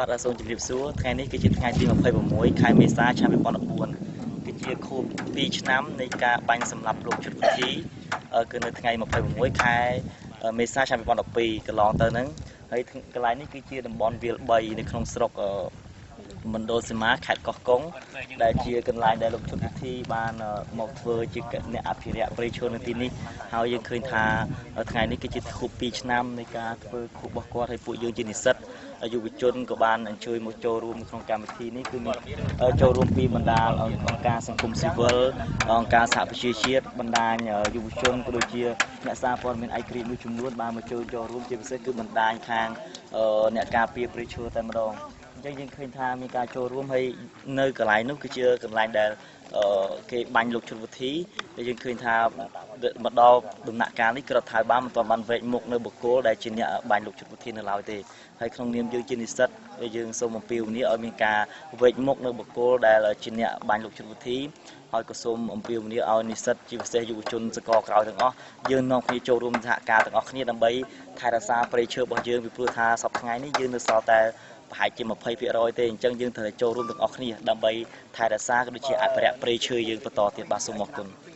បាទសូមជម្រាបសួរថ្ងៃនេះគឺជាថ្ងៃទី26ខែមេសាឆ្នាំ2014គឺជាខួប2ឆ្នាំនៃការបាញ់សម្លាប់លោកឈុតវិធីគឺនៅថ្ងៃ26ខែមេសាឆ្នាំ2012កន្លងទៅហ្នឹងហើយកន្លែងនេះគឺជាតំបន់វាល3នៅក្នុងស្រុកមណ្ឌលសីមាខេត្តកោះកុងដែលជាកន្លែងដែលលោកឈុតវិធីបានមកធ្វើជាអ្នកអភិរក្សព្រៃឈើនៅទីនេះហើយយើងឃើញថាថ្ងៃនេះគឺជាខួប2ឆ្នាំនៃការធ្វើខួបរបស់គាត់ហើយពួកយើងជានិស្សិតយុវជនក៏បានអញ្ជើញមកចូលរួមក្នុងកម្មវិធីនេះគឺមានចូលរួមពីបណ្ដាអង្គការសង្គមស៊ីវិលអង្គការសហប្រជាជាតិបណ្ដាញយុវជនក៏ដូចជាអ្នកសារព័ត៌មានឯករាជ្យមួយចំនួនបានមកចូលរួមជាពិសេសគឺបណ្ដាញខាងអ្នកការពារព្រៃឈើតែម្ដងអញ្ចឹងយើងឃើញថាមានការចូលរួមហើយនៅកន្លែងនោះគឺជាកន្លែងដែលគេបាញ់លោកជុលវុធីដែលយើងឃើញថាមកដល់ដំណាក់កាលនេះក្រដ្ឋាភិបាលមិនទាន់បានវែកមុខនៅបុគ្គលដែលជាអ្នកបាញ់លោកជុលវុធីនៅឡើយទេហើយក្នុងនាមយើងជានិស្សិតយើងសូមអំពាវនាវឲ្យមានការវែកមុខនៅបុគ្គលដែលជាអ្នកបាញ់លោកជុលវុធីហើយក៏សូមអំពាវនាវឲ្យនិស្សិតជាពិសេសយុវជនសកលក្រោយទាំងអស់យើងនាំគ្នាចូលរួមសហការទាំងអស់គ្នាដើម្បីថែរក្សាព្រៃឈើរបស់យើងពីព្រោះថាសប្តាហ៍ថ្ងៃនេះយើងនៅសល់តែប្រហែលជា20%ទេអញ្ចឹងយើងត្រូវចូលរួមទាំងអស់គ្នាដើម្បីថែរក្សាក៏ដូចជាអភិរក្សព្រៃឈើយើងបន្តទៀតបាទសូមអរគុណ។